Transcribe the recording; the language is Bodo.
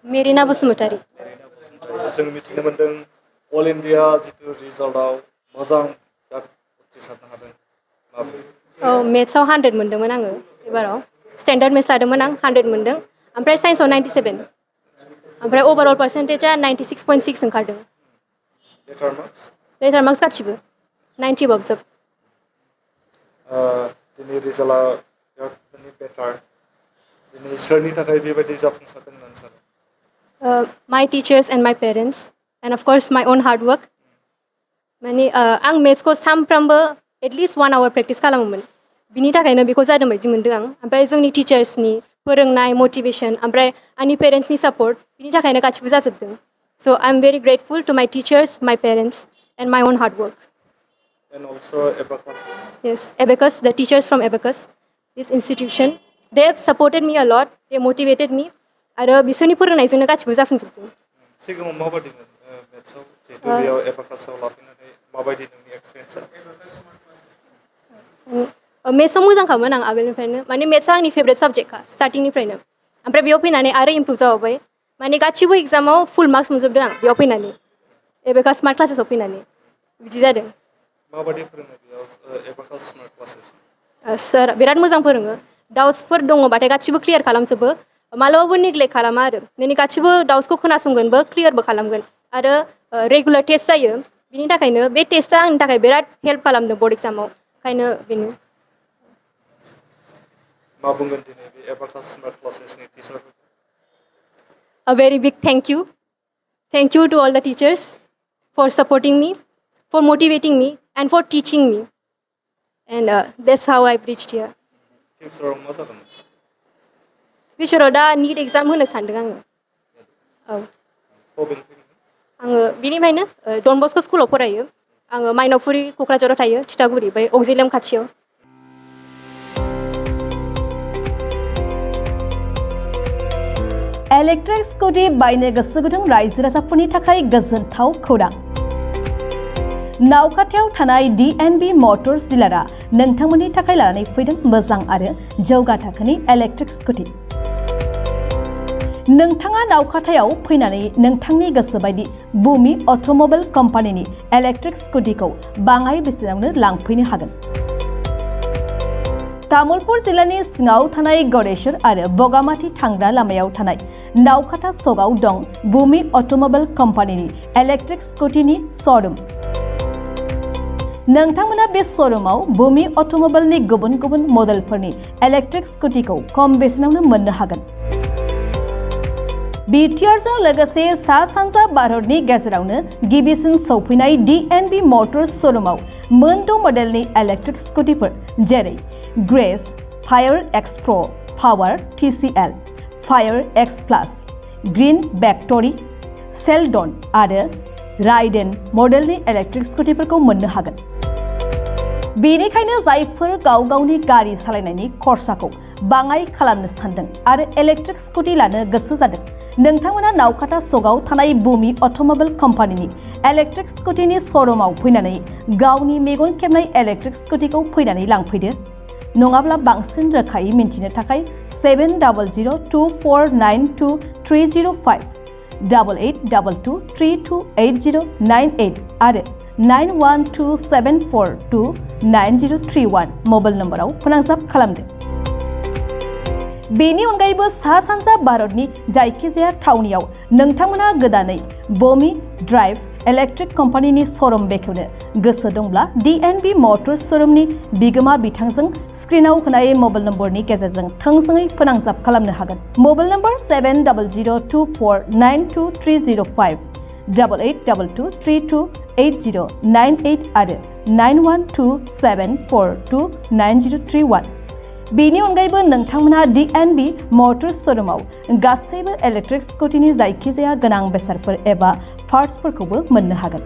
मेरिना बसुमतारी जों मिथिनो मोनदों अल इन्डिया जितु रिजाल्टआव मोजां उथ्रिसारनो हादों माबोरै मेथ्सआव 100 मोनदोंमोन आङो एबाराव स्टेन्डार्ड मेथ्स लादोंमोन आं 100 मोनदों ओमफ्राय साइन्सआव 97 ओमफ्राय ओभारअल पार्सेन्टेजआ 96.6 ओंखारदों लेटार मार्क्स गासिबो 90 बाबो जोब दिनै रिजाल्टआ बिराद बेटार दिनै सोरनि थाखाय बेबायदि जाफुंसारदों होननानै सानो my teachers and my parents and of course my own hard work माने आं मेथ्सखौ सानफ्रामबो एटलिस्ट 1 hour प्रेक्टिस खालामोमोन बिनि थाखायनो बेखौ जादों बायदि मोनदों आं ओमफ्राय जोंनि टिचार्सनि फोरोंनाय मटिभेसन ओमफ्राय आंनि पेरेन्ट्सनि सापर्ट बिनि थाखायनो गासिबो जाजोबदों so I'm very grateful to my teachers my parents and my own hard work and also Abacus yes Abacus the teachers from Abacus this institution they have supported me a lot they motivated me आरो बिसोरनि फोरोंनायजोंनो गासिबो जाफुंजोबदों सिगाङाव माबायदिमोन मेथ्सआव जितु बेयाव एबाकासआव लाफैनानै माबायदि नोंनि एक्सपिरियेन्सआ मेथ्सआव मोजांखामोन आं आगोलनिफ्रायनो माने मेथ्सआ आंनि फेभरेट साबजेक्टखा स्टार्टिंनिफ्रायनो ओमफ्राय बेयाव फैनानै आरो इमप्रुभ जाबावबाय माने गासिबो एग्जामाव फुल मार्क्स मोनजोबदों आं बेयाव फैनानै एबाकास स्मार्ट क्लासेसआव फैनानै बिदि जादों माबायदि फोरोङो बेयाव एबाकास स्मार्ट क्लासेस सार बिराद मोजां फोरोङो डाउट्सफोर दङबाथाय गासिबो क्लियार खालामजोबो मालाबाबो नेग्लेक्ट खालामा आरो नोंनि गासिबो डाउट्सखौ खोनासंगोनबो क्लियारबो खालामगोन आरो रेगुलार टेस्ट जायो बिनि थाखायनो बे टेस्टआ आंनि थाखाय बिराद हेल्प खालामदों बोर्ड एग्जामाव ओंखायनो बेनो मा बुंगोन दिनै बे एबाकास smart क्लासेसनि टिचारफोरखौ A very big thank you to all the teachers for supporting me for motivating me and for teaching me and that's how I've reached here future मा जागोन फ्यूचराव दा नीट एग्जाम होनो सानदों आङो औ आङो बिनिफ्रायनो डन बस्क' स्कुलाव फरायो आङो माइनावपुरि क'क्राझाराव थायो थिथागुरि बै अक्जिलियाम खाथियाव इलेक्ट्रिक स्कुटि बायनो गोसो गुदुं रायजो राजाफोरनि थाखाय गोजोनथाव खौरां नावखाथायाव थानाय DNB मटर्स डिलारआ नोंथांमोननि थाखाय लानानै फैदों मोजां आरो जौगा थाखोनि इलेक्ट्रिक स्कुटि नोंथाङा नावखाथायाव फैनानै नोंथांनि गोसो बायदि बुमि अट'मबाइल कम्पानिनि इलेक्ट्रिक स्कुटिखौ बाङाय बेसेनावनो लांफैनो हागोन तामुलपुर जिल्लानि सिङाव थानाय गड़ेश्वर आरो बगामाथि थांग्रा लामायाव थानाय नावखाथा सकआव दं बुमि अट'मबाइल कम्पानिनि इलेक्ट्रिक स्कुटिनि श'रुम नोंथांमोना बे श'रुमाव बुमि अट'मबाइलनि गुबुन गुबुन मडेलफोरनि इलेक्ट्रिक स्कुटिखौ खम बेसेनावनो मोननो हागोन बिटिआरजों लोगोसे सा सानजा भारतनि गेजेरावनो गिबिसिन सौफैनाय DNB मटर्स श'रुमाव मोनद' मडेलनि इलेक्ट्रिक स्कुटिफोर जेरै ग्रेस फायर एक्स प्र पावार TCL फायर एक्स प्लास ग्रीन बेक्टरि सेलडन आरो राइडेन मडेलनि इलेक्ट्रिक स्कुटिफोरखौ मोननो हागोन बेनिखायनो जायफोर गाव गावनि गारि सालायनायनि खरसाखौ बाङाय खालामनो सानदों आरो इलेक्ट्रिक स्कुटि लानो गोसो जादों नोंथांमोना नावखाथा सकआव थानाय बुमि अट'मबाइल कम्पानिनि इलेक्ट्रिक स्कुटिनि श'रुमाव फैनानै गावनि मेगन खेबनाय इलेक्ट्रिक स्कुटिखौ फैनानै लांफैदो नङाब्ला बांसिन रोखायै मिन्थिनो थाखाय 7002492305 8822328098 आरो 9127429031 मबाइल नम्बराव फोनांजाब खालामदो बेनि अनगायैबो सा सानजा भारतनि जायखिजाया थावनियाव नोंथांमोना गोदानै बमी ड्राइव इलेक्ट्रिक कम्पानिनि श'रुम बेखेवनो गोसो दंब्ला DNB मटर्स श'रुमनि बिगोमा बिथांजों स्क्रिनाव होनाय मबाइल नम्बरनि गेजेरजों थोंजोङै फोनांजाब खालामनो हागोन मबाइल नम्बर 7002249230 8822328098 आरो 9127429031 बेनि अनगायैबो नोंथांमोना DNB मटर्स श'रुमाव गासैबो इलेक्ट्रिक स्कुटिनि जायखिजाया गोनां बेसादफोर एबा पार्ट्सफोरखौबो मोननो हागोन